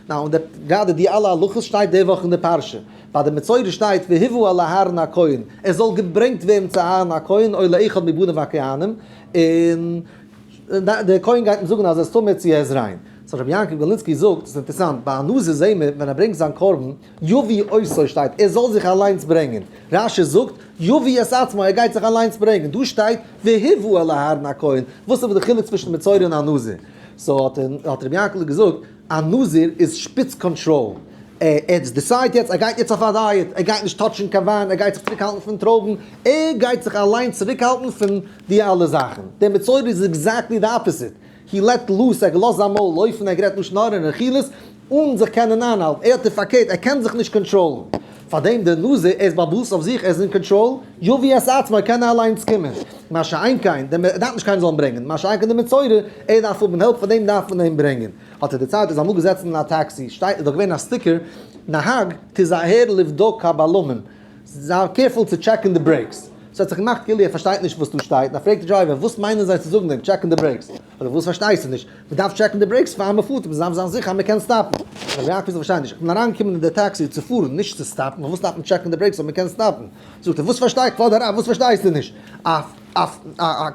Now, און גראדע די אלע הלכות שטייט די וואך אין די פרשה. ביי די מצורע שטייט והובא אל אהרן הכהן, עס זאל געברענגט ווערן צו אהרן הכהן או לאחד מבניו הכהנים, און דער כהן גייט אים זאגן אז ער איז טמא צו ער איז ריין. So רבי יעקב גאלינסקי זאגט, ס'איז אינטערעסאנט, ביי א נזיר זעהן מיר ווען ער ברענגט זיין קרבן, יביא אותו שטייט ער זאל זיך אליינס ברענגען, רש"י זאגט יביא את עצמו ער גייט זיך אליינס ברענגען, דא שטייט והובא אל אהרן הכהן, וואס איז אבער די חילוק צווישן מצורע און א נזיר? So האט רבי יענקל געזאגט, א נזיר איז שפיץ קאנטראל, ער decide יעצט ער גייט יעצט אויף א diet, ער גייט נישט touch ן קיין וויין, ער גייט זיך צוריקהאלטן פון טרויבן, ער גייט זיך אליינס צוריקהאלטן פון די אלע זאכן, דער מצורע איז exactly די opposite, he let loose, ער האט געלאזט זיין מויל לויפן, ער האט גערעדט לשון הרע און רכילות, אן זיך קענען איינהאלטן, ער האט די פארקערט, ער קען זיך נישט קאנטראלן. פארדעם דער נזיר, ער איז בעל הבית אויף זיך, ער איז אין קאנטראל, יביא את עצמו, ער קען אליינס קומען. מה שאין כן, דער ער דארף נישט קיינער זאל אים ברענגען, מה שאין כן דער מצורע, ער דארף האבן help, פארדעם דארף מען אים ברענגען. האט ער דערציילט, ער איז אמאל געזעצן אין א טעקסי, שטייט, איז דאך געווען א sticker, נהג, תזהר לבדוק הבלמים, זיי careful צו check ן די brakes. ס'האט זיך געמאכט כאילו ער פארשטייט נישט וואס דא שטייט, און ער פרעגט די driver וואס מיינען זיי צו זאגן דעם check ן די brakes? אדער וואס פארשטייסטו נישט? מ'דארף check ן די brakes פאר מ'פארט, מ'דארף זיין זיכער אז מ'קען stop ן. רבי יעקב וויזל פארשטייט נישט, איך בין אריינגעקומען אין די טעקסי צו פארן, נישט צו stop ן, פארוואס דארף מען check ן די brakes אויב מ'קען stop ן? זאגט ער, וואס פארשטיי, כבוד הרב, וואס פארשטייסטו נישט? א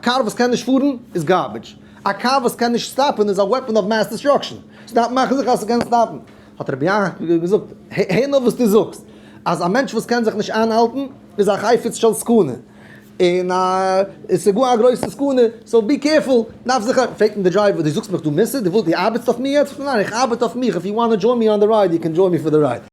קאר וואס קען נישט פארן איז garbage, א קאר וואס קען נישט stop ן איז א weapon of mass destruction, ס'דארף מאכן זיכער אז ס'קען stop ן. האט רבי יעקב געזאגט, הער נאר וואס דו זאגסט, אז א מענטש וואס קען זיך נישט איינהאלטן איז א חפץ של סכנה, און עס איז גאר א גרויסע סכנה, so be careful, דארף זיך, פרעגט אים דער driver, דו זאגסט מיך דא מוסר, דו ארבעטסט אויף מיר יעצט? ניין, איך ארבעט אויף מיך, if you want to join me on the ride, you can join me for the ride.